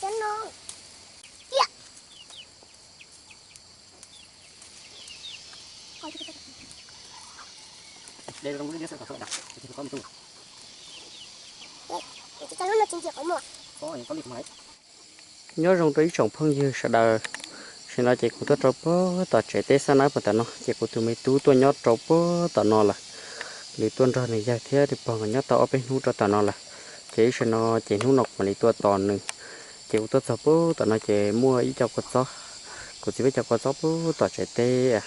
Nyob zoo rau ib tsoom phooj ywg sawv daws, tam sim no ces kuv tuaj rau puag tom tsev teb xab nab puag tom no, ces kuv tus me tub tuaj nyob rau puag tom no lawm. Nws tuaj nrog nws yawg thiab nws pog nkawd nyob tau ob peb hnub rau tom no lawm, ces ib sij no ces hnub no kuv mam li tuaj tos nws. Ces kuv tuaj txog puag tom no ces muaj ib co kua txob, kuv txiv peb cov kua txob puag tom tsev teb,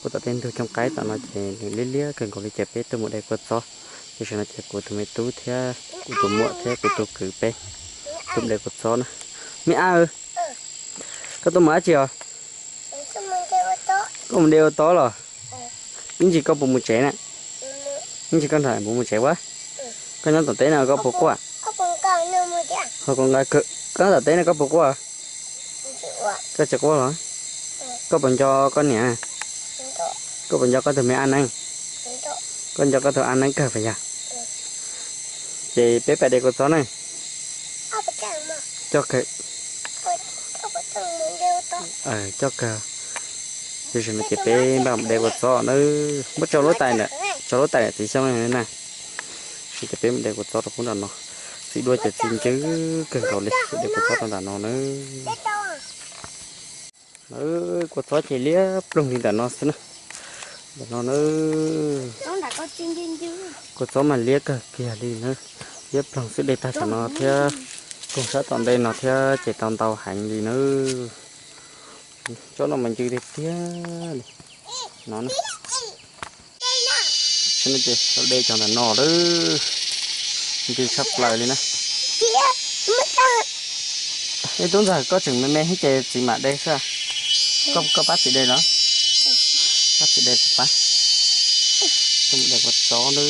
puag tom tej ntug cooj qaib tom no ces nws liab liab kawg nkaus li ces peb tuaj mus de kua txob. Tam sim no ces kuv tus me tub thiab kuv tus muam thiab kuv tus kwv peb tuaj mus de kua txob na. Me ab, koj tuaj mus dab tsi os? Koj mus de ua tob los? Ib ntsis koj puas mus tsev na? Ib ntsis koj nrog puas mus tsev ua? Koj nyob tom teb no koj puas quaj? Ho koj nqa kawg, koj nyob tom teb no koj puas quaj? Koj tsis quaj los? Koj puas nco koj niam? Koj puas nco koj tus me ab neeb? Koj nco koj tus ab neeb kawg puas yog? Ces peb pais de kua txob na. Coj kawg. Coj kawg. Tam sim no ces peb npaj mus de kua txob na. Muab tso lub tais ntawm, tso lub tais ntawm txiv xyoob na. Tam sim ces peb mus de kua txob rau qub nram no. Txiv duaj ces txiv ncw kawg nkaus li, de kua txob rau nram no na. Kua txob ces liab ploog li ntawm no xwb na. Ntawm no na, kua txob mas liab kawg kiag li na. Liab ploog xwb, de tag tam no thiab, koog sab tom ntej no thiab ces tau ntau heev li na. Tsob no mas ncw tiag tiag li no. Ces de cov ntawm no lawm, ncw tshaj plaws li na. Me tub ntxawg, koj tseem me me thiab ces txiv mam de xwb. Koj, koj pab txiv de los? Pab txiv de kuv pab. Koj mus de kua txob na.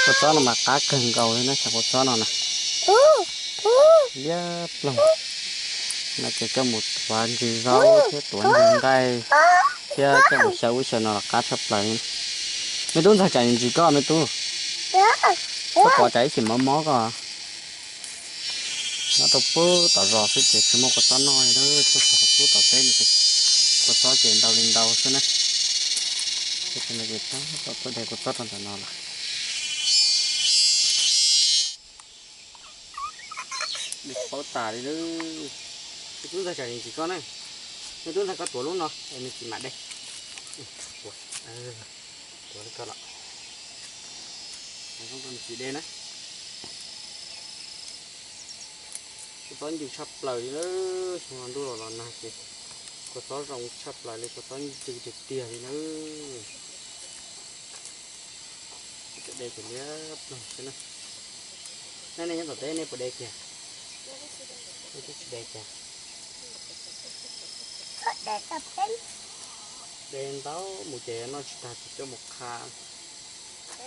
Kua txob no mas qab kawg nkaus li na, cov kua txob no na. Liab ploog. No ces coj mus tuav ntsis zaub thiab tuav ntsis nqaij thiab coj mus xyaw ub xyaw no los qab tshaj plaws li. Me tub ntxawg, tsam ntsis koj me tub. Koj pom tsam ib chim mob mob koj. Nyob rau puag tom zos xwb ces tsis muaj kua txob noj li na, tuaj txog rau puag tom teb no ces kua txob ces ntau li ntau xwb na. Ces no ces tab tom tuaj de kua txob rau ntawm no lawm. Paub tas li lawm. Me tub ntxawg, tsam ntsis koj na. Me tub ntxawg, koj tuav lub no es me txiv mam de. Tuav li koj los. Zoo rau me txiv de na. Kua txob ncw tshaj plaws li na, xyoo no ntuj los los nag ces kua txob zoo tshaj plaws li, kua txob ncw tiag tiag li na. Cov de ces liab ploog xwb na. Nej, nej nyob tom teb nej puas de kiag? Nej twb tsis de kiag. De ntau mus ces noj tsis tag ces coj mus qha,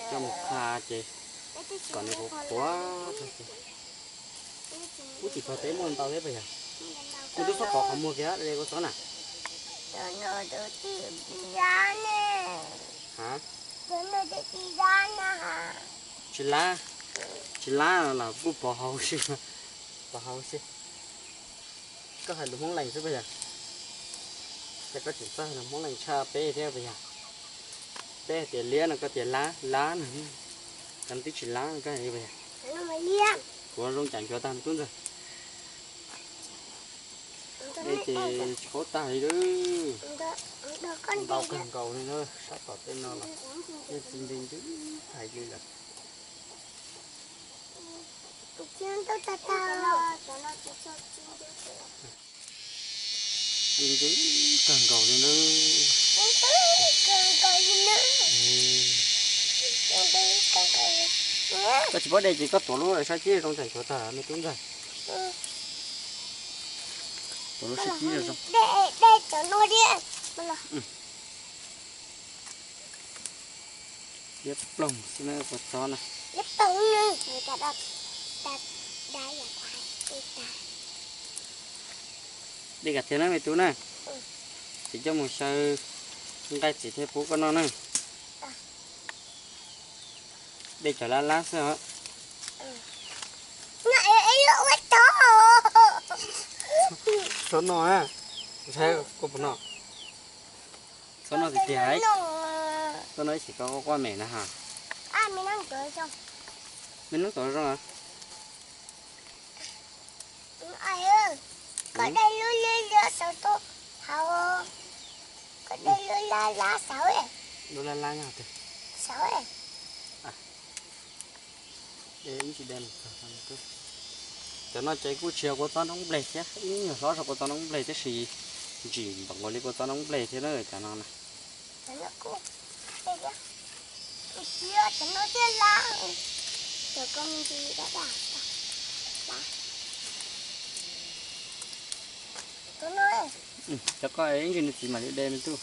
coj mus qha ces kom nws qhuav qhuav. Lub txiv pog teb muaj ntau thiab puas yog? Nws twb txhob pov qhov muag kiag de kua txob na. Ha? Tsis lab, tsis lab los kuj pov hauv si, pov hauv si. Koj hais lus Hmoob Lees xwb puas yog? Ces koj tseem txawj hais lus Hmoob Lees tshaj peb thiab puas yog? Peb hais tias liab no koj tias lab, lab no, koj twb tsis lab no koj hais li puas yog? Kuv zoo cam ncuav tag me tub ntxawg. De ces tsis paub tag li lawm. Ntau kawg nkaus li na, sab tom tej no los yeej txi nti ntws hais li lawm. Ntws ntws kawg nkaus li na. Koj tsis paub de ces koj tuav lub sab cib zoo cam ncuav tag me tub ntxawg. Tuav lub sab cib zoo. Liab ploog xwb na kua txob na. De kam thiab na me tub na. Ces coj mus xyaw nqaij txiv thiab pub koj noj na. De cov lab lab xwb os. Txhob noj na, saib koj puas noj. Txhob noj tiag tiag. Koj noj ib chim koj quaj quaj mem na ha. Me nab tuav zoo. Lub lab lab nyob twg? Cov no ces kuj tsis yog kua txob noob nplej thiab, ib nyuag hlob zog kua txob noob nplej tab sis ntsim npaum nkaus li kua txob noob nplej thiab na cov no na. Cov koj ib ntsis nws txiv mam li de me tub.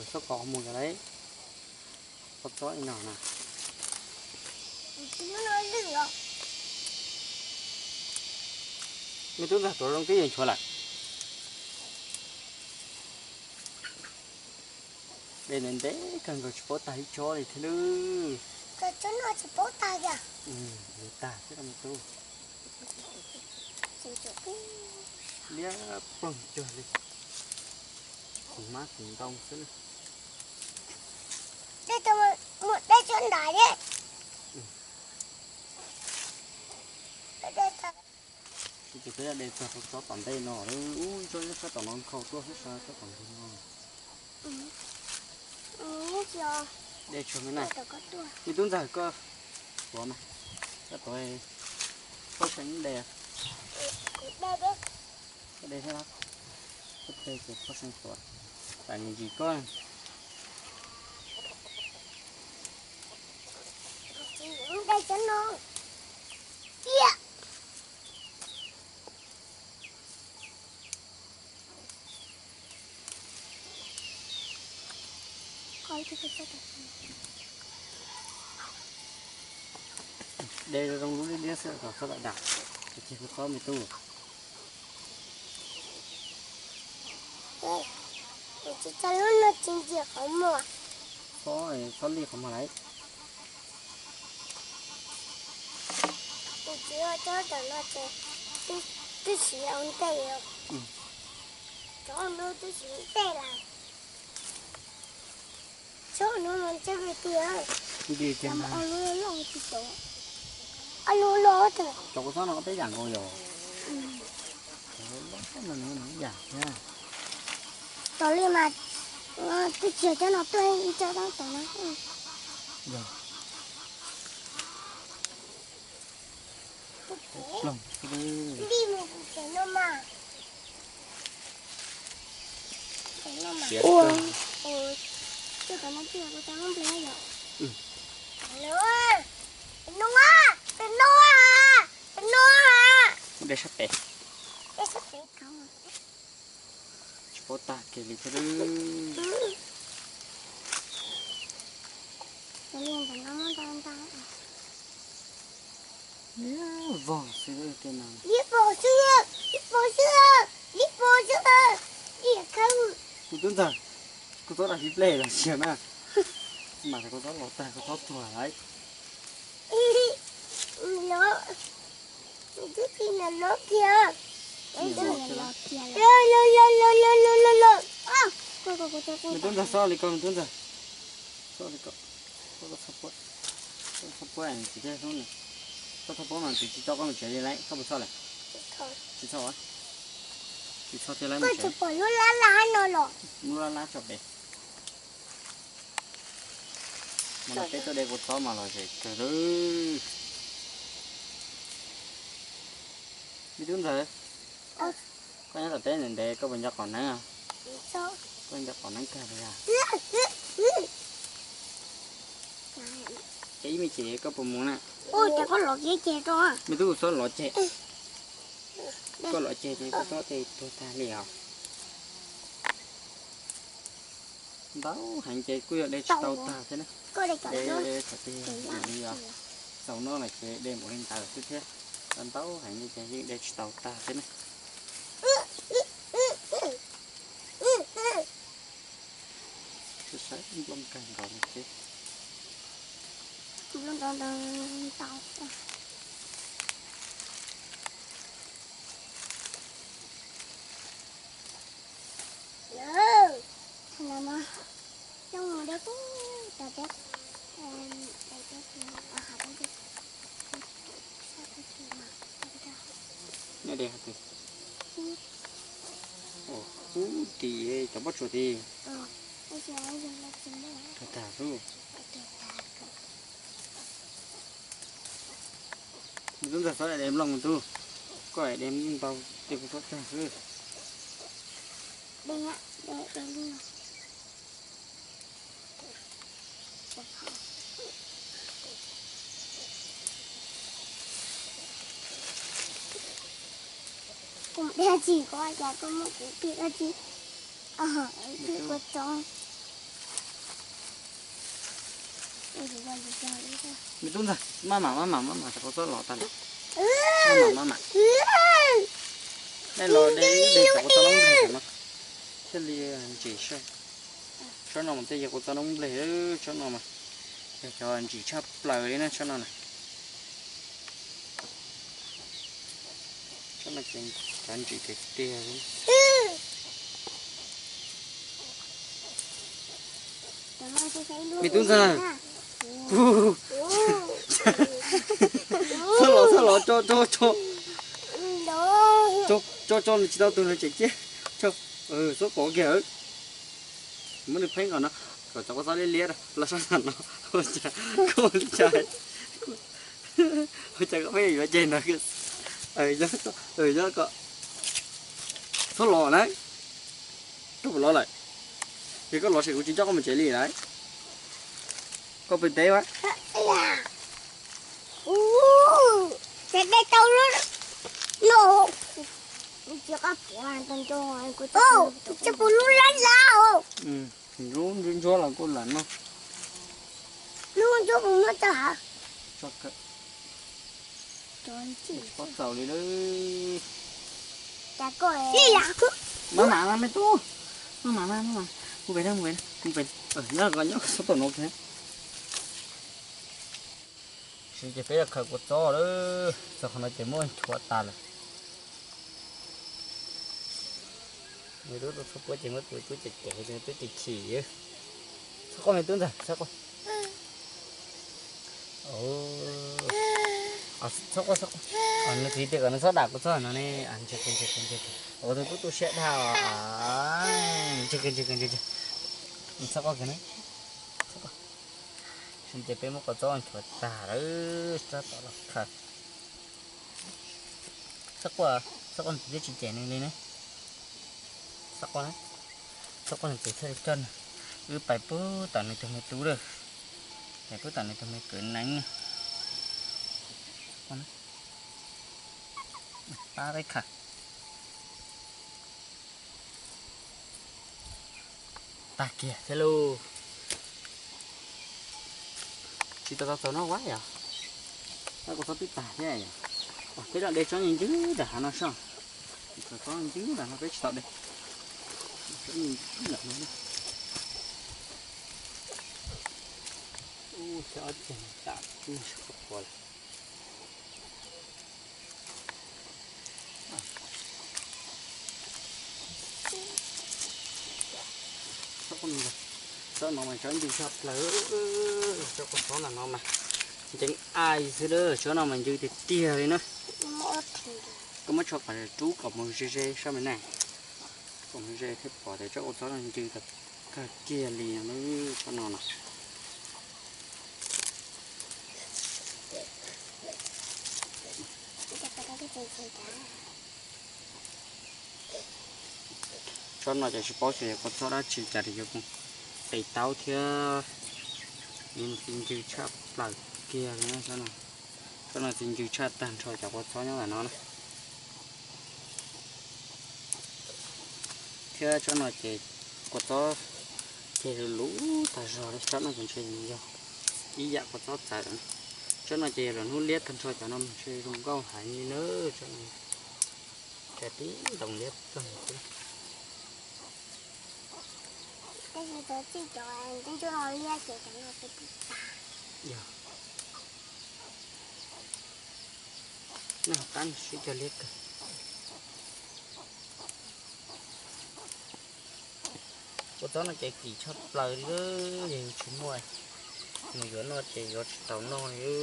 Txhob kov qhov muag kiag lauj. Kua txob ib no na. Me tub ntxawg tuav zoo twb yuav nchuav lawm. De ntev ntev kawg nkaus tsis paub tag ib tsob li thiab lawm. Tag thiab me tub. Liab ploog cuag li. Tus hmab tus ntoo xwb na. Ces peb de txog tsob tom ntej no, ub, tsob nyob sab tom no nkhaus tuaj xwb, sab tom ntej no. De tshuav me na. Me tub ntxawg koj tuav mas, koj tuav, koj seem de. Koj de thiab los? Koj de ces koj seem tuav, tam ntsis koj. De zoo zoo lub liab liab xwb kom txhob dam dam, ces kua txob me tub. Tsis tso lub no tsis ntsia qhov muag. Txhob, txhob li qhov muag lawm. Tus txiv tsob tom no ces twb siav ua ntej, tsob no twb siav ua ntej lawm. Tsob no mas ntshe tiag, ntshe tiag mas. Ob lub loj tsis tau, ob lub loj tag. Cov kua txob no tej yam nkaus yom. Cov loj no nws yam thiab. Tos li mas twb tsis yog cov no tuaj ib co tau tom no. Yog. Ploog xwb. Siav kawg. De sab pem. Tsis paub tag kiag li thiab. Vog xwb tej no. Ib pob xwb, ib pob xwb, ib pob xwb. Me tub ntxawg, kuv txob dab tsi ple los siav na. Mas kuv txob los tag, kuv txob tuag lawm. Me tub ntxawg, xob li ko, me tub ntxawg. Xob li ko. Koj txhob puab, koj txhob puab tsis thiaj hlub nws. Koj txhob puab mas kuv tsis tso koj mus tsev li lawm, koj puas txhob lawm? Tsis txhob. Tsis txhob thiab lawm, mus tsev. Lub lab lab tso pem. Mas no peb tuaj de kua txob mas los zem kawg lawm. Me tub ntxawg, koj nyob tom teb ntev ntev koj puas nco qhov neeb? Koj nco qhov neeb kawg li os. Ces ib me chim koj puas mus na? Me tub, kuv txhob lov ceg. Koj lov ceg ces koj txob ces tuag tag li os. Ntau heev ces kuj yuav de tsis tau tag thiab na. De thaum twg li os. Xaus no lawm ces de npaum li ntawd xwb thiab. Ntau heev li ces yeej de tsis tau tag thiab na. Nplooj kawg nkaus no ces. Nplooj ntau ntau ntau. Ntawm no mas coj mus de teb, cov teb, teb, teb, teb, nyob de hais tias, ub, tim cov pob tsuas tim, tag tag xwb. Me tub ntxawg, txhob de nplooj me tub, koj de ntau tej kuv txhob tag xwb. Kuv de tsis koj cas koj muab kuv kiag dab tsi. Kua txob. Me tub ntxawg, maj mam maj mam maj mam, tsam kua txob los tag lawm. Maj mam maj mam. Nej los de de tsam kua txob noob nplej no thiaj li ntsim saib. Tsob no mas thiaj yog kua txob noob nplej, tsob no mas yog cov ntsim tshaj plaws li na, tsob no na. Tsob no ces cov ntsim tiag tiag li. Me tub ntxawg, txhob los, txhob los, tso, tso, tso, tso, tso, nws tsis tau tus nws tseem ciaj, tso, txhob pov kiag. Muab nws pheeb kom no, kom cov kua txob liab liab los sab nram no, ua cas koj li cas, ua cas koj pheej yuav ceg ntawd. Nyob ko, txhob los na, koj puas los lawm? Yog koj los ces kuv tsis coj koj mus tsev li lawm. Koj pw teb mas. Lub ntsuab puas lub lab lab. Lub ntsuab ntsuab los kuj lam noj. Lub ntsuab puas muab tso hav. Tsis paub txaus li lawm. Maj mam na me tub. Maj mam na, maj mam. Mus pem na, mus pem na, mus pem. Nyob ko, nyob txhob tom no kiag. Sim ces peb yuav khaws kua txob lawm, txog qhov no ces muab nchuav tas lawm. Nws lub txhob puab ces muab tus tub ces ces twb tis chim. Txhob quaj me tub ntxawg, txhob quaj. Txhob quaj, txhob quaj. Nws txiv tias kom nws txhob dam kua txob no ne. Tus tub tu siab dhau. Txhob quaj kiag ne. Txhob quaj. Sim ces peb muab kua txob nchuav tag lawm, sab tom los khaws. Txhob quaj, txhob quaj, nws txiv twb tsis cem nws li ne. Txhob quaj, txhob quaj, nws txiv thiaj li coj nws. Wb pais pub tom nws tus me tub lawm, pais pub tom nws tus me kwv neeb na. Pab peb khaws. Tag kiag thiab lauj. Tsis tau tau txaus noj vab yom. Noj kua txob twb tag thiab yom. Peb los de tsob ncw ncwb nram hav no soj. Tsob ncw ncwb nram no peb tsis tau de. Tsob ncw ncwb nram no. Ub, txog ob ceg no tam sab qhov qhuav lawm. Tsob no mas tsob ncw tshaj plaws, tsob kua txob ntawm no mas nceev ai xwb, tsob no mas ncw tiag tiag li na. Koj muab tsho kom rub kom mus ze ze sab me na, kom mus ze thiaj pom tias tsob kua txob no ncw kawg kiag li na, tsob no no. Tsob no ces tsis paub xyov yog kua txob dab tsi cas li, yog qe taub thiab. Txi ncw tshaj plaws kiag li na. Tsob no txi ncw tshaj tag nrho cov kua txob nyob ntawm no na. Thiab tsob no ces kua txob ceg luv luv tag zog li, tsob no ces ntshe yog ib yam kua txob txawv. Tsob no ces yog lub hnub liab tag nrho cov no ntshe zoo nkauj heev li na. Tsob no tib ntoo liab ploog xwb. Tab sis cov txij cov ntsuab no liab ces cov no ces twb tas. Yog, nej ho qab sib cog liab kawg. Kua txob no ces kim tshaj plaws li, yog yus tsis muaj, mus yuav noj ces yuav tsis tau noj li.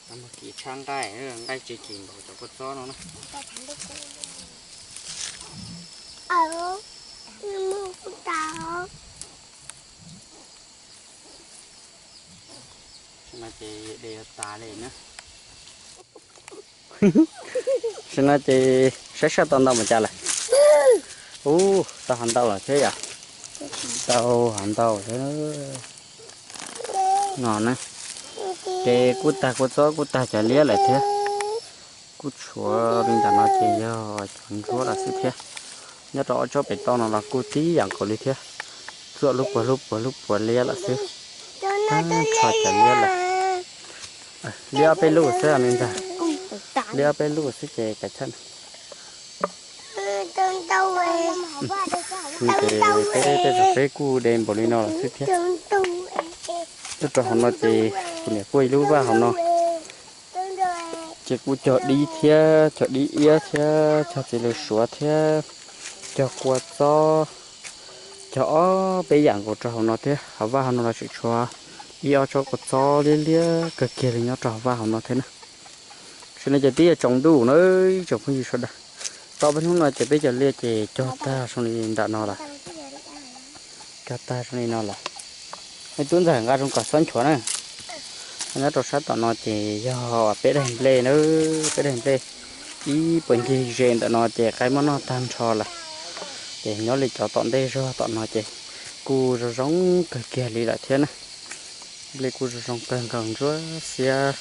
Mas kim tshaj nqaij, nqaij tsis kim npaum cov kua txob no na. Tam no ces de yuav tas li na. Tam no ces saib saj tau ntau npaum cas lawm. Ub, tau hov ntau lawm thiab yom. Tau hov ntau thiab no na. Ces kuj tag kua txob kuj tag cov liab lawm thiab. Kuj tshuav li ntawm no ces yog cov ntsuab lawm xwb thiab. Nyob rau ob tsob pem toj no los kuj tib yam nkaus li thiab. Txuam lub puas lub puas lub puas liab lawm xwb. Tag nrho cov liab lawm. Liab ob peb lub xwb me ntag. Liab ob peb lub xwb ces kav chawj na. Ces peb tej zog peb kuj de npaum li no lawm xwb thiab. Nyob rau hauv no ces kuv niam kuj ib lub vaj hauv no. Ces kuj cog dib thiab, cog dib iab thiab, cog txiv lws suav thiab, cog kua txob, cog ob peb yam nkaus rau hauv no thiab. Hauv vaj hauv no los tseem tshuav ib ob tsob kua txob liab liab kawg kiag li nyob rau hauv vaj hauv no thiab na. Tam sim no ces twb yuav tsaus ntuj na, tsoom phooj ywg sawv daws. Tau peb hnub no ces peb cov liaj ces cog tag zoo li ntawm no lawm. Cog tag zoo li no lawm. Me tub ntxawm nqa zoo kom xob nchuav na. Nyob rau sab tom no ces yog peb daim nplej na, peb daim nplej ib puag ncig ze ntawm no ces qaib muab noj tag nrho lawm. Ces nyob li cov tom ntej zog tom no ces kuj zoo zoo kawg kiag li lawm thiab na. Nplej kuj zoo zoo kawg nkaus ntsuab xiab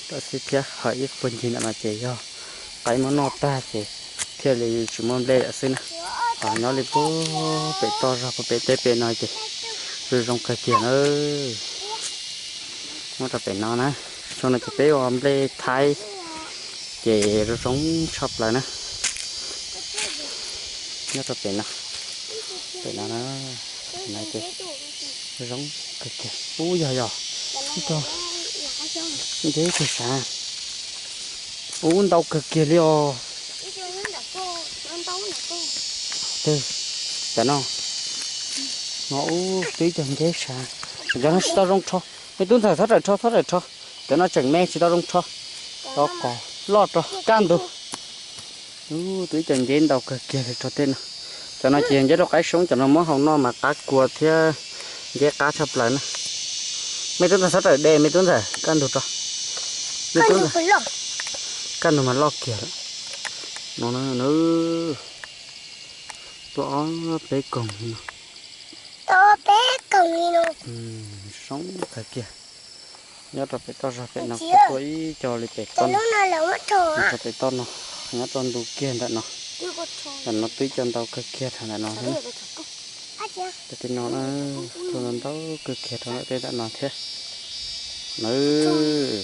rau xwb thiab, ho ib puag ncig ntawm no ces yog qaib muab noj tag ces thiaj li tsis muaj nplej lawm xwb na. Ho nyob li puag pem toj zog puag pem teb pem no ces zoo zoo kawg kiag na. Nyob rau pem no na, xyoo no ces peb ua nplej thaib ces zoo zoo tshaj plaws na. Nyob rau pem no, pem no na, pem no ces zoo zoo kawg kiag. Ub yog yog, ib tug nceb tug sav. Ub ntau kawg kiag li os. Twb, cov no, no ub twb ib co nceb sav. Cov no tsis tau zoo rho. Me tub ntxawm txhob rawm rho, txhob rawm rho. Cov no tseem me tsis tau zoo rho. Rau qos loj rau kaj ntug. Ub twb ib co nceb ntau kawg kiag li rau tej no. Cov no ces yog nceb rau qaib soob, cov no muab hau noj mas qab kua thiab nceb qab tshaj plaws na. Me tub ntxawm txhob rawm de, me tub ntxawm kaj ntug rau. Me tub ntxawm, kaj ntug mas loj kiag lawm. No na, tuaj ob peb koog li no. Zoo kawg kiag. Nyob rau pem toj zog pem no kuj tuaj ib co li pem toj no. Nyob rau pem toj no, nyob rau ntu kiag ntawm no. Ntawm no twb ib co ntau kawg kiag thaum ntawm no. Tej no na, tuaj ntau ntau kawg kiag rau ntawm tej ntawm no thiab. Nawb,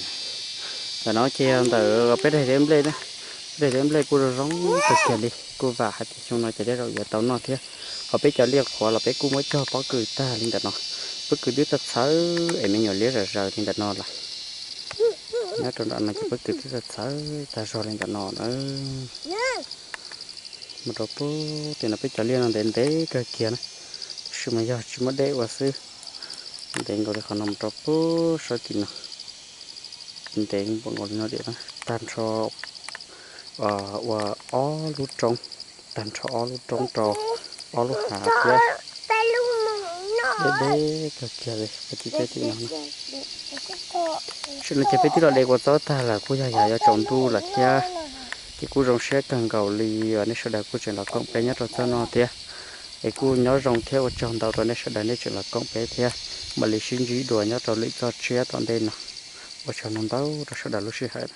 ntawm no ces yog ntawm peb daim teb nplej na. Peb daim teb nplej kuj zoo zoo kawg kiag li, kuj vam hais tias xyoo no ces tej zaum yuav tau noj thiab. Ho peb cov liaj qhuav los peb kuj muab cog pob kws tag li ntawm no. Pob kws twb txhawv txhawv es me nyuam liab zom zaws li ntawm no lawm. Nyob rau ntawm no ces pob kws twb txhawv txhawv tag zog li ntawm no na. Mus rau puag tim no peb cov liaj no ntev ntev kawg kiag na, tab sis mas yog tsis muaj dej ua xwb. Ntev nkaus li qhov no mus rau puag sab tim no, ntev npaum nkaus li no tiam na, tag nrho ua ob lub roob, tag nrho ob lub roob rau ob lub hav thiab. Deb deb kawg kiag li, ua tsis tej tim no na. Tam sim no ces peb twb los de kua txob tag lawm, kuj yog yam yuav tsaus ntuj lawm thiab. Ces kuj zoo siab kawg nkaus li uas nej sawv daws kuj tseem los koom peb nyob rau txoj no thiab. Es kuj nyob zoo thiab ua tsaug ntau rau nej sawv daws nej tseem los koom peb thiab. Mam li sib ntsib dua nyob rau lwm txoj tsiab tom ntej no. Ua tsaug ntau ntau rau sawv daws lub sij hawm.